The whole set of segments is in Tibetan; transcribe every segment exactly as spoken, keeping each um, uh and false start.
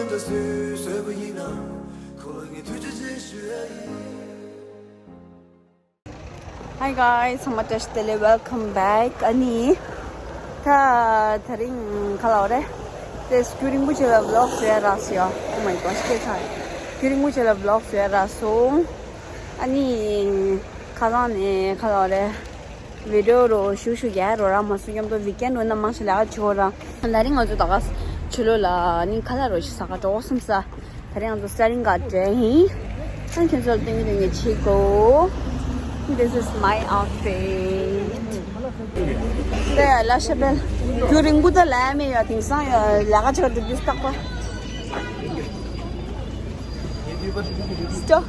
ད་སུས་བཟོས་པ་ཡིན་ན། ཁོ་ལ་ངས་ཐུགས་རྗེ་ཆེ་ཞུ་ཡ་ཡིན། Hi guys, ཚང་མ་བཀྲ་ཤིས་བདེ་ལེགས། Welcome back. ཨ་ནི། ད་དེ་རིང་ག་ལབ་རེད། དེ་རྒྱུན་རིང་པོ་ཅིག་ལ་vlog་བཟོ་ཡ་རག་སོང་ཡ། Oh my gosh, སྐད་ཆ། རྒྱུན་རིང་པོ་ཅིག་ལ་vlog་བཟོ་ཡ་རག་སོང་། ཨ་ནི། ཁ་སང་ནས་ག་ལབ་རེད། video་རོ་ཞུ་ཞུ་རྒྱག་རོ་རག་མ་སོང་། མཉམ་དུ་weekend་རོ་ན་མང་ཆེ་ལས་ཀ་བྱེད་ར། ད་རིང་ང་ཚོ་ད་ག་ཕྱི་ལོགས་ལ་ནི་ཁ་ལག་རོ་ཞིག་ཟ་ག་འགྲོ་བསམ་ས། ད་རིང་ང་ཚོ་Stalingrad་འགྲོ་ཡིན། ཨ་ཁྱོད་ཚོ་ལ་སྟོན་གི་སྟོན་གི་བྱེད་དགོས། This is my outfit. ད་ལ་ཤ་བལ། རྒྱུན་རིང་པོ་ད་ལས་མེད་ཡ། དེང་སང་ཡ་ལས་ཀ་བྱེད་ག་འགྲོ་རྒྱུ་རྟག་པ། སྐྱོ།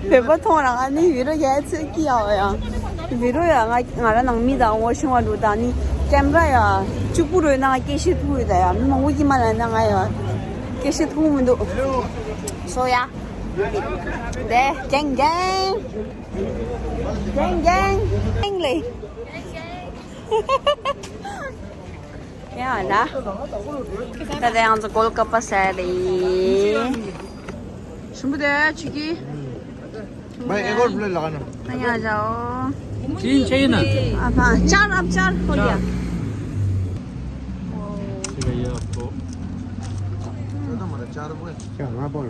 བོད་པ་མཐོང་རང་ཨ་ནི་video་ཡ་ཚོད་ཀྱི་ཡ་ཡ། video་ཡ་ང་ང་རང་ནང་མི་དང་འོ་ཤུང་བ་འགྲོ་དང་ནི་camera་ཡ་གཅིག་པུ་རོལ་ན་སྐད་ཤེས་ཐུག་ཡོད་ད་ཡ། མི་མང་པོ་ཀྱི་མ་ལ་ན་ང་ཡ་སྐད་ཤེས་ཐུག་མི་འདུག་སོ་ཡ། དེ་gang gang gang gang gang་ལེ། ཡ་ན། ད་ལྟ་ཡང་ཚོ་གོལ་ཀ་པ་ཟེར་རེད། ཞུམ་པོ་དེ་ཆུ་ཀི། भाई एक और प्लेट लगाना। ཡ་ཇའོ། तीन चाहिए ना? ཨ་ཕ་ཅར་ཨབ་ཅར་ཧོ་ཡ། ठीक है, ये आपको। चौदह हमारा चार वो है। क्या वहाँ पर?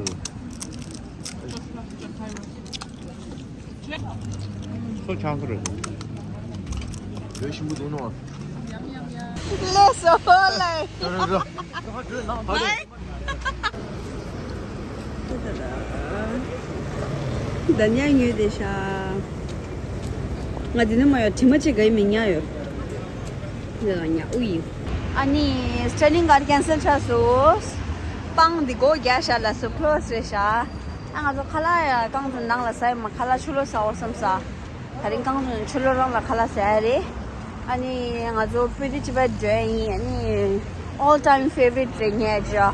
ཚོ་ཆང་ཁ་རེད། ཡོད་ཞིམ་པོ་འདུག་ནོ། ལས་སོ་ལས། རོ་རོ་རོ། ད་ཉ་ཉོས་དེ་ཤ། ང་འདི་ནས་མ་ཡོད་དྲི་མ་ཅིག་ག་ཡི་མི་ཉ་ཡོད། འདི་ལ་ཉ་ཨུ་ཡིན། ཨ་ནི་Stalingrad་cancel་ཆགས་སོང་། སྤང་འདི་སྒོ་རྒྱག་ཤག་ལ་སོ་close་རེད་ཤག་ཨ་ང་ཚོ་ཁ་ལག་ཡ་རྐང་ཚོ་ནང་ལ་ཟ་ཡི་མ། ཁ་ལག་ཕྱི་ལོགས་ཟ་འོ་བསམ་ས། ད་རིང་རྐང་ཚོ་ཕྱི་ལོགས་རང་ལ་ཁ་ལག་ཟ་ཡ་རེད། ཨ་ནི་ང་ཚོ་སྤི་ཏི་ཊི་བེཊ་འགྲོ་ཡ་ཡིན། ཨ་ནི་all time favorite་རེད་ངའི་ཅི།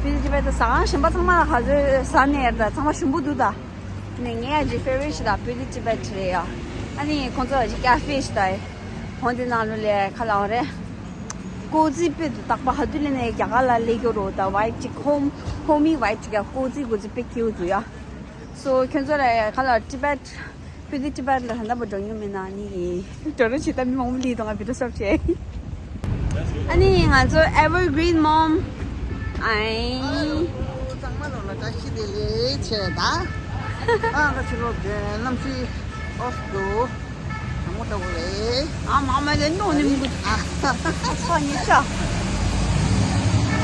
སྤི་ཏི་ཊི་བེཊ་ད་ཟ་ཁང་གཞན་པ་ཚང་མ་ལ་ག་ཚོད་ཟ་ནས་ཡར་ད་ཚང་མ་ཞིམ་པོ་འདུག་ད། ནས་ངའི་ཅི་favorite་ཞིག་ད་སྤི་ཏི་ཊི་བེཊ་རེད་ཡ། ཨ་ནི་ཁོང་ཚོ་ཅི་cafe་ཞིག་ད་ཡ། ཧོན་དེ་ནང་ལོ་ལས་ཁ་ལག་རེད། ཀོ་ཙི་དཔེ་དུ་བཏགས་པ་ཧ་དུ་ལས་ནས་རྒྱ་གར་ལ་ལས་གྱོ་རོ་ད་vibe་ཅིག་home homey vibe་ཅིག་ཡ། ཀོ་ཙི་ཀོ་ཙི་དཔེ་ཁྱེའུ་འདུག་ཡ། སོ་ཁྱོད་ཚོ་ལ་ཁ་ལག་ཊི་བེཊ་སྤི་ཏི་ཊི་བེཊ་ལ་ད་ལྟ་བུ་འགྲོ་མྱོང་མེད་ན་ནི་འགྲོ་རོགས་བྱེད། ད་མི་མང་པོ་ལི་དང་ང་བི་ཏོ་སོབ་བྱས། ཨ་ནི་ང་ཚོ་Evergreen Mom་ཨའི། གཙང་མ་ལོ་ལ་བཀྲ་ཤིས་བདེ་ལེགས་བྱས་ད། ཨ་ང་ཕྱི་ལོགས་རྒན་གནམ་གཤིས་ཨོ་སི་འདུག་གྲང་མོ་འདྲ་བོ་རེད། ཨ་མ་མ་ལེན་ནོ་ནི་མི་འདུག་ཨ་ས་ཉི་ཤ།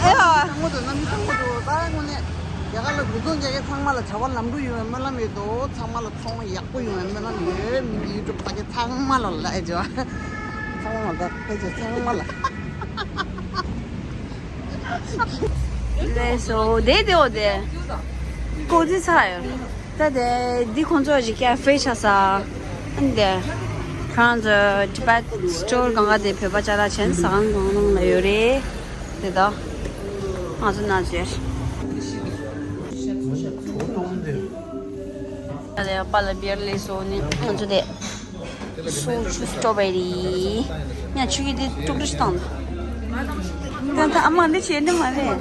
ཨེ་ཨ། གྲང་མོ་འདུག་གནམ་གཤིས་གྲང་མོ་འདུག་ད་དངོས་གནས་རྒྱ་གར་ལ་འགྲོ་སོང་རྒྱག་མཁན་ཚང་མ་ལ་བྱ་བ་ལམ་འགྲོ་ཡོང་བའི་སྨོན་ལམ་ཡོད་དོ། ཚང་མ་ལ་ཚོང་ཡག་པོ་ཡོང་བའི་སྨོན་ལམ་ཡོད། མི་ཡུ་ཊུབ་ལྟ་མཁན་ཚང་མ་ལ་ལ་ཨེ་ཇོ། ཚང་མ་ལ་ད་ཨེ་ཇོ་ཚང་མ་ལ། ལས་སོ་དེ་དེ་འོ་དེ། ཀོ་ཙི་ཚ་ཡོད། ད་དེ་འདི་ཁོང་ཚོ་ཞིག་ཀེ་ཧྥེ་ཆགས་ས། ཨ་ནི་དེ། ཁོ་རང་ཚོ་ཊི་བེཊ་སི་ཊོར་གང་ག་དེ་བོད་པ་ཅ་ལག་ཆེན་ཟ་ཁང་གང་ནང་ལ་ཡོད་རེད། དེ་ད། ང་ཚོ་ན་ཟེར། ད་དེ་པཱ་ལགས་བི་ཡར་ལས་སོ་ནི་ང་ཚོ་དེ། སོ་ཆུ་སི་ཊོ་བེ་རི། ཡང་ཆུ་ཡི་དེ་དཀྲུག་དཀྲུག་བཏང་། ད་ད་ཨ་མ་འདི་བྱེད་འདི་མ་རེད།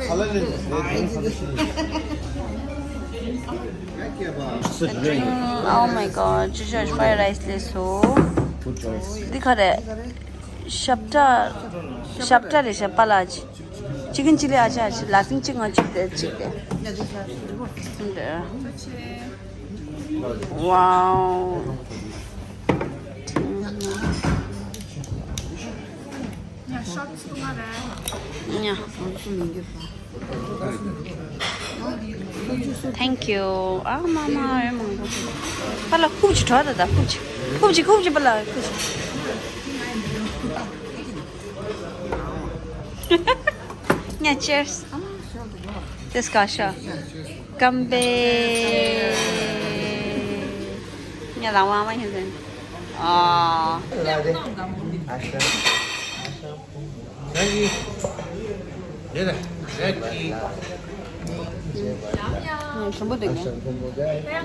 Oh my god, ཅི་ཅི་fried rice་ལས་སོ། འདི་ག་རེད། ཤབ་ཏྲ། ཤབ་ཏྲ་རེད་ཤ་པ་ལ་ཅི། ཅི་ཀིན་ཅི་ལི་ཨ་ཅག་ཅི་ལ་ཕིང་ཅི་ང་ཅིག་དེ་ཅིག་དེ། འདི། Wow. ཡ། Thank you. ཨ་མ་མ་ཨེ་མང་པོ། པ་ལ་ཁུག་ཅིག་གྲོགས་ད་ད་ཁུག་ཅིག་ཁུག་ཅིག་ཁུག་ཅིག་པ་ལ་ཁུག་ཅིག་ཡ། Cheers. This guy, sure. Come back. ཉ་རང་དབང་མ་ཡིན་ཟེར། ཨ། ཞིམ་པོ་འདུག་ནི།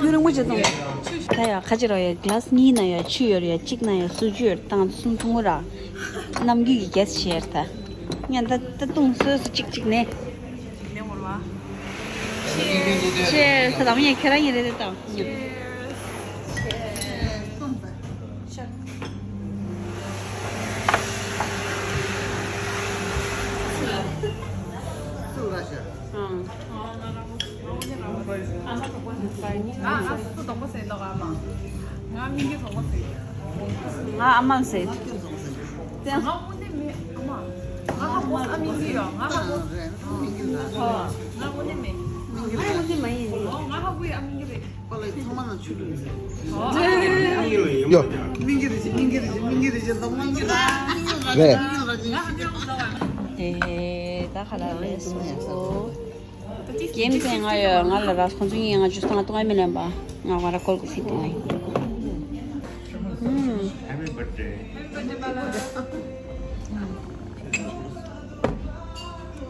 ཡུན་རིང་པོ་བྱས་སོང་། ད་ཡ་ཁ་ཅིག་ར་ཡ་གླ་སི་གཉིས་ན་ཡ་ཆུ་ཡོད་ར་ཡ་གཅིག་ན་ཡ་སུ་ཇུ་ཡོད་བཏང་གསུམ་ཐུང་ངུ་ར། ནམ་རྒྱུན་གྱི་གེ་སི་བྱས་ར་ད། ཉ་ད་ད་བཏུང་སོས་སུ་གཅིག་གཅིག་ནས། Cheers. ད་མི་ཁྱེད་རང་ཡིན་རེད་དེ་ད། ང་ང་སུ་དོག་པོ་ཟེར་འདུག་ཨ་མ། ང་སྙིང་རྗེ་དོག་པོ་ཟེར། ང་ཨ་མ་ཟེར། ང་དངོས་གནས་མེད་ཨ་མ། ང་ཧ་གོ་ཨ་མིང་གི་ཡོད། ང་ཧ་གོ། ང་དངོས་གནས་མེད། ང་དངོས་གནས་མ་ཡིན། ང་ཧ་གོ་ཡ་ཨ་མིང་གི་རེད། ཡོ། རེད། ཨེ། ད་ཁ་ལག་ལས་སོ། རྒན་མཚན་ང་ཡོད། ང་ལ་ར་ཁོང་ཚོ་གཉིས་ང་ཇུས་དང་ལྟུང་ཨེ་མི་ལེན་པ། ང་ང་ར་ཀོལ་གོ་སི་ཏུང་ཨེ། ཧུམ། Happy birthday.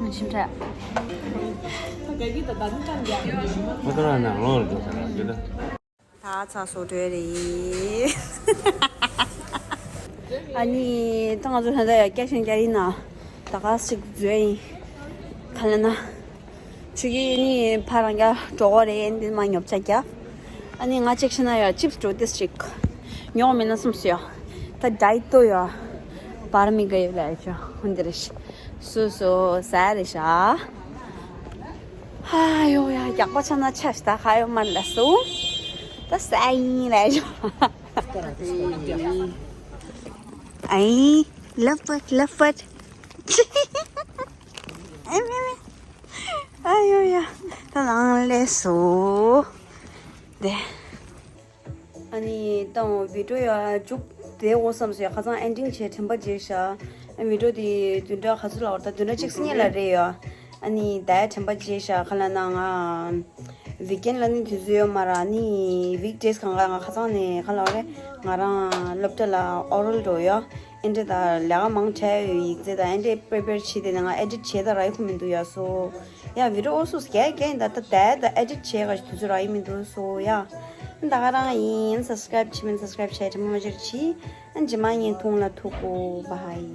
ང་ཤིམ་ཁྲ། ང་ད་ལ་ནང་ལོགས་ལ་འགྲོ་ས་ར་འདི་ལ། ད་ཚ་སོ་བྲོས་རེད། ཨ་ནི་ད་ང་ཚོ་ད་ལྟ་ཡ་སྐྱ་ཤིང་སྐྱ་རིང་ན་ད་ག་ཞིག་བཟོས་ཡིན། ག་ལ་ན། ཆུ་གི་ནི་ཕ་རང་རྒྱ་འགྲོ་གོ་རེད། འདི་མ་ཉོབ་ཆ་རྒྱ། ཨ་ནི་ང་ཅིག་ཤི་ན་ཡ་ཅིབས་འགྲོ་ཏིས་ཅིག་ཉོག་མེད་ན་སུམ་སུ་ཡ། ད་ཌའེ་ཊི་ཏོ་ཡ། བར་མི་ག་ཡོད་ལ་ཡ་ཅོ་ཧུན་དི་རེ་ཤི། སུ་སུ་ཟ་རེ་ཤ། ཧ་ཡོ་ཡ་རྒྱག་པ་ཆ་ན་ཆ་ཤ་ད་ཧ་ཡོ་མ་ལ་སུ། ད་ས་ཡིན་ལ་ཡ་ཅོ། ཨའི། love bird, love bird. ཨེ་མེ་མེ། ཨ་ཡོ་ཡ། ད་ནང་ལས་སོ། དེ། ཨ་ནི་ད་བི་ཌིའོ་ཡ་མཇུག་དེ་འོ་བསམ་སོ་ཡ། ཁ་སང་ཨེན་ཌིང་བྱས་དྲན་པ་བརྗེད་ཤག་ཨ་བི་ཌིའོ་དེ་བདུན་ཕྲག་ག་ཚོད་ལ་བར་ད་བདུན་ཕྲག་གཅིག་སྔོན་ལ་རེད་ཡ། ཨ་ནི་ད་ཡ་དྲན་པ་བརྗེད་ཤག་ཁ་ལ་ན་ང་ཝིག་ཨེན་ལ་ནི་དུས་ཚོད་ཡོད་མ་ར། ནི་ཝིག་ཌེས་གང་ག་ང་ཁ་སང་ནས་ག་ལ་བ་རེད། ང་རང་སློབ་གྲྭ་ལ་ཨོ་རལ་འགྲོ་ཡོད། ཨེ་འདྲ་ད་ལས་ཀ་མང་དྲགས་ཡོད། ཡིག་ཚད་ད་ཨེ་འདྲ་པི་རི་པེར་བྱས་དེ་ནས་ང་ཨེ་ཌིཊ་བྱས་ད་རག་ཡོད་ཁུ་མི་འདུག་ཡ་སོ། ཡ་བི་ཌིའོ་སོ་སྐད་སྐད་ད་ད་ད་ད་ཨེ་ཌིཊ་བྱས་ག་དུས་ཚོད་རག་ཡོད་མི་འདུག་སོ་ཡ། ད་ག་རང་ཡིན། སབ་སི་ཀ་རེབ་བྱས་མིན་སབ་སི་ཀ་རེབ་བྱས་དྲན་པ་མ་བརྗེད་རོགས་གྱིས། ཨ་ནི་རྗེས་མ་བརྙན་ཐུང་ལ་ཐུག་གོ་བྷའི།